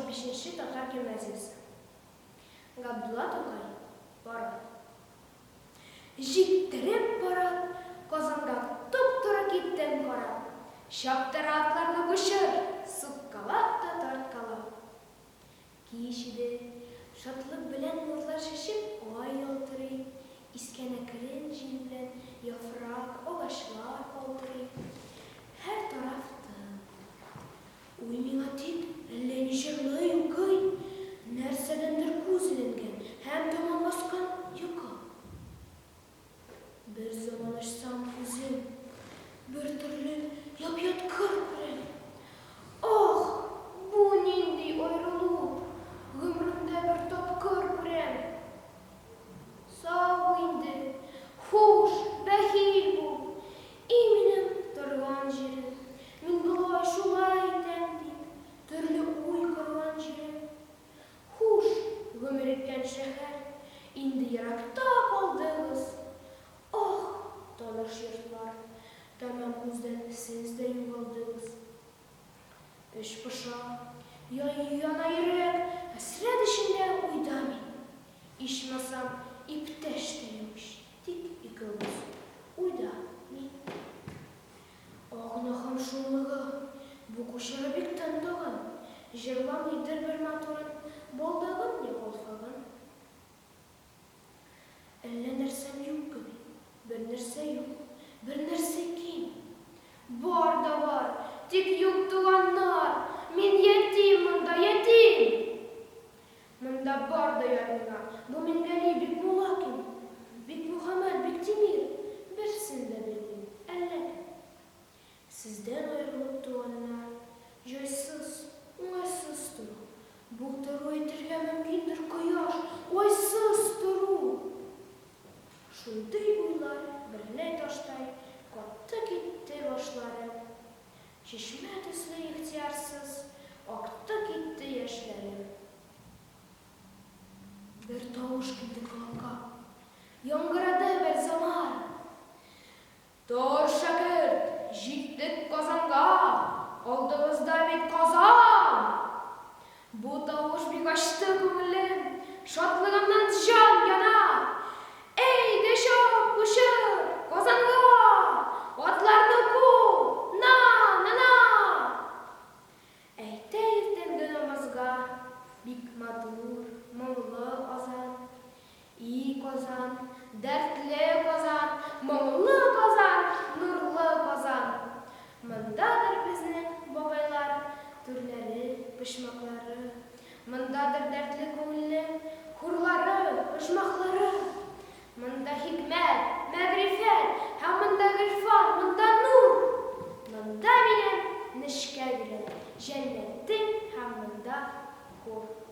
95 нче татар гимназиясе. Габдулла Тукай, Парад. Җиктереп парад, Казанга туп-туры киттем карап. Чаптыра атларны кучер, суккалап та тарткалап. Кич иде. Шатлык белән нурлар чәчеп ай ялтырый, искән әкрен җил белән яфрак, агачлар калтырый. Һәр тараф тын. Уй миңа тик әллә ни җырлый, укый. Нәрсәдәндер күз эленгән һәм тәмам баскан йокы. Бер заман ачсам күзем, бер төрле яп-ят кыр күрәм. Ах, бу нинди аерылу, гомеремдә бер тапкыр күрәм. Сау бул инде, хуш, бәхил бул, и минем торган җирем, мин болай, шулай итәм дип, төрле уй корган җирем. Хуш, гомер иткән шәһәр, инде еракта калдыгыз. Ах, таныш йортлар, тәмам күздән сез дә югалдыгыз. Эч поша, яна йөрәк, хәсрәт эчендә уйда мин. Ичмасам, иптәш тә юк ич, тик икәүбез, уйда мин. О, гөнаһым шомлыгы, бу кучеры бик тын тагын, Җырламыйдыр бер матурын, балдагын я калфагын. Әллә нәрсәм юк кеби, бер нәрсә юк, бер нәрсә ким. Бар да бар, тик юк туганнар, мин ятим монда, ятим! Монда бар да ят миңа, бу Мингали, Бикмулла кем? Бикмөхәммәт, Биктимир, берсен дә белмим, әллә кем? Сездән аерылып, туганнар, җайсыз, уңайсыз тору. Бу тору әйтергә мөмкиндер кояш, айсыз тору. Шундый уйлар берлә таштай катты китте башларым. Чишмә төсле ихтыярсыз акты китте яшьләрем. Бер тавыш килде колакка, яңгырады бер заман. Тор, шәкерт, җиттек Казанга, алдыбызда бит Казан! Бу тавыш бик ачты күңелем, шатлыгымнан җан яна. Әйдә чап, кучер, Казанга! Атларны ку, на, на-на! Әйтә иртәнге намазга бик матур, моңлы азан. И Казан, дәртле Казан, моңлы Казан, нурлы Казан! Мондадыр безнең бабайлар түрләре, почмаклары, Мондадыр дәртле күңелнең хурлары, оҗмахлары. Монда хикмәт, мәгърифәт һәм монда гыйрфан, монда нур! Монда минем нечкә гөлем, җәннәтем һәм монда хур.